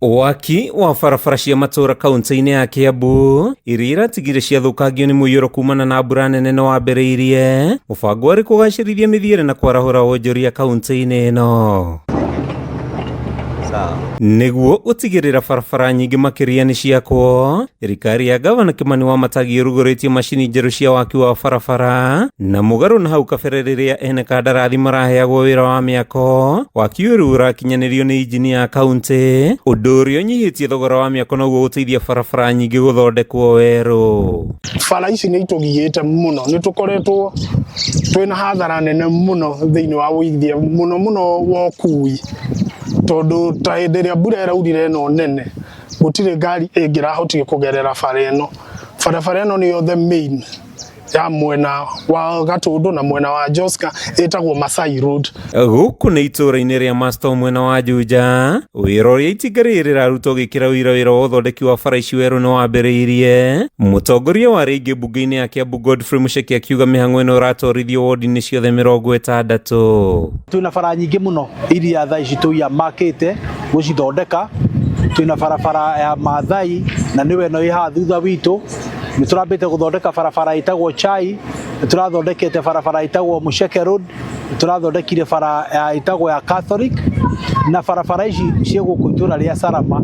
Waki wa barabara cia matũũra kaunti-inĩ ya Kiambu iria iratigire ciathũkangio nĩ mũiyũro kumana na mbura nene nĩ wambĩrĩirie. Mũbango arĩ kũgacĩrithia mĩthiĩre na kwarahũra wonjoria kaunti-inĩ ĩno. Nĩguo gũtigĩrĩra barabara nyingĩ makĩria nĩ ciakwo, thirikari ya gavana Kimani Wamatangi ĩrugũrĩtie macini njerũ cia waki wa barabara na mũgarũ na hau kabere rĩrĩa ene kandarathi maraheagwo wĩra wa mĩako, waki ũyũ rĩu ũrakinyanĩrio nĩ injinia ya kaunti, ũndũ ũrĩa ũnyihĩtie thogora wa mĩako noguo gũteithia barabara nyingĩ gũthondekwo werũ. Bara ici nĩ itũgiĩte mũno, nĩ tũkoretwo twĩna hathara nene mũno thĩinĩ wa ũigithia mũno mũno wa ũkui, tondũ ta hĩndĩ ĩrĩa mbura ĩraurire ĩno nene, gũtirĩ ngari ĩngĩrahotire kũgerera bara ĩno. Barabara ĩno nĩyo the main ya mwena wa Gatũndũ na mwena wa Joska, ĩtagwo Masai Road. Gũkũ nĩ itũũra-inĩ rĩa Masto mwena wa Juja, wĩra ũrĩa itinga rĩrĩ rĩraruta ũgĩkĩra ũira wĩra wa ũthondeki wa bara ici werũ nĩ wambĩrĩirie. Mũtongoria wa arĩa aingĩ mbunge-inĩ ya Kiambu Godfrey Mucheke akiuga mĩhang'o ĩno ĩratwarithio wodi-inĩ ciothe 60. Twĩna bara nyingĩ mũno iria thaa ici tũiamakĩte gũcithondeka. Twĩna barabara ya Maathai na nĩwe ĩno ĩ haha thutha witũ. Nĩ tũrambĩte gũthondeka barabara ĩtagwo Chai, nĩ tũrathondekete barabara ĩtagwo Mucheke Road, nĩ tũrathondekire bara ya ĩtagwo ya Catholic, na barabara ici ciĩ gũkũ itũra rĩa Salama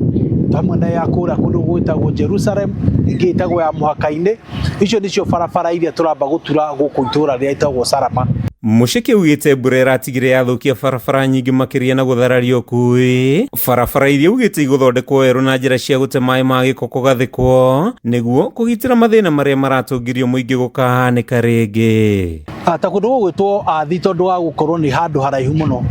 hamwe na ya kũrĩa kũndũ gwĩtagwo Jerusalem, ĩngĩ ĩtagwo ya mũhaka-inĩ. Icio nĩcio barabara iria tũramba gũtura gũkũ itũra rĩrĩa rĩtagwo Salama. Mucheke augĩte mbura ĩratigire yathũkia barabara nyingĩ makĩria na gũthararia ũkui. Barabara iria augĩte igũthondekwo werũ na njĩra cia gũte maĩ ma gĩko kũgathĩkwo nĩguo kũgitĩra mathĩna marĩa maratũngirio mũingĩ gũkahanĩka rĩngĩ. Ta kũndũ gũgwĩtwo Athi tondũ wa gũkorwo nĩ handũ haraihu mũno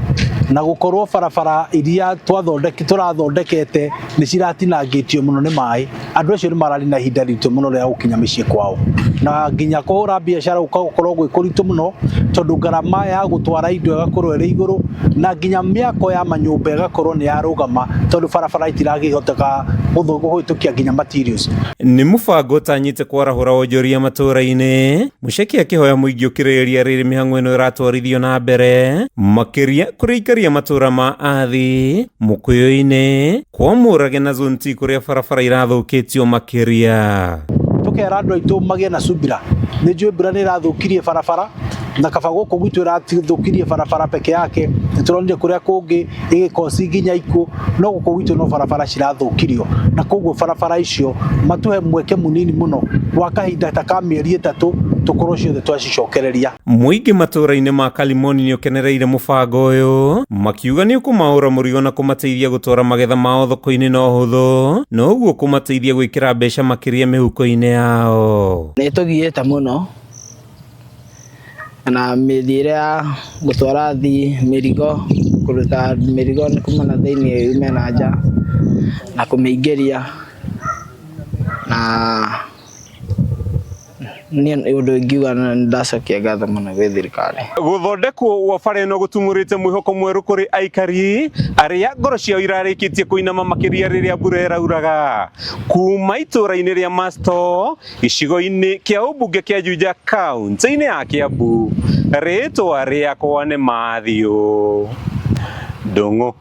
na gũkorwo barabara iria tũrathondekete nĩ ciratinangĩtio mũno nĩ maĩ. Andũ acio nĩ mararĩ na ihinda ritũ mũno rĩa gũkinya mĩciĩ kwao na nginya kũhũra biacara gũgakorwo gwĩ kũritũ mũno tondũ ngarama ya gũtwara indo ĩgakorwo ĩrĩ igũrũ na nginya mĩako ya manyũmba ĩgakorwo nĩ yarũgama tondũ barabara itirakĩhoteka kũhĩtũkia nginya materials. Nĩ mũbango ũtanyĩte kwarahũra wonjoria matũũra-inĩ, Mucheke akĩhoya mũingĩ ũkirĩrĩria rĩrĩ mĩhang'o ĩno ĩratwarithio na mbere makĩria kũrĩ aikari a matũũra ma Athi, Mũkũyũ-inĩ, kwa Mũrage na Zone T kũrĩa barabara irathũkĩtio makĩria. Tũkera andũ aitũ magĩe na subira. Nĩ njũĩ mbura nĩ ĩrathũkirie barabara na kaba gũkũ gwitũ ĩrathũkirie barabara peke yake, nĩ tũronire kũrĩa kũngĩ ĩgĩkoci nginya ikuũ, no gũkũ gwitũ no barabara cirathũkirio, na koguo barabara icio matũhe mweke mũnini mũno wa kahinda ta ka mĩeri 3 tũkorwo ciothe twacicokereria. Mũingĩ matũũra-inĩ ma Kalimoni nĩ ũkenereire mũbango ũyũ, makiuga nĩ ũkũmaũra mũrigo na kũmateithia gũtwara magetha mao thoko-inĩ na ũhũthũ, na ũguo kũmateithia gwĩkĩra mbeca makĩria mĩhuko-inĩ yao. Nĩ ĩtũgiĩte mũno na mĩthiĩre ya gũtwara athii mĩrigo, kũruta mĩrigo kuma na thĩiniĩ yume na nja na kũmĩingĩria na niĩ ũndũ ingiuga nĩ ndacokia ngatho mũno gwĩ thirikari. Gũthondekwo gwa bara ĩno gũtumũrĩte mwĩhoko mwerũ kũrĩ aikari arĩa ngoro ciao irarĩkĩtie kũinama makĩria rĩrĩa mbura ĩrauraga. Kuma itũũra-inĩ rĩa Masto, gĩcigo-inĩ kĩa ũmbunge kĩa Juja kaunti-inĩ ya Kiambu, rĩtwa rĩakwa nĩ Matthew Ndung'u.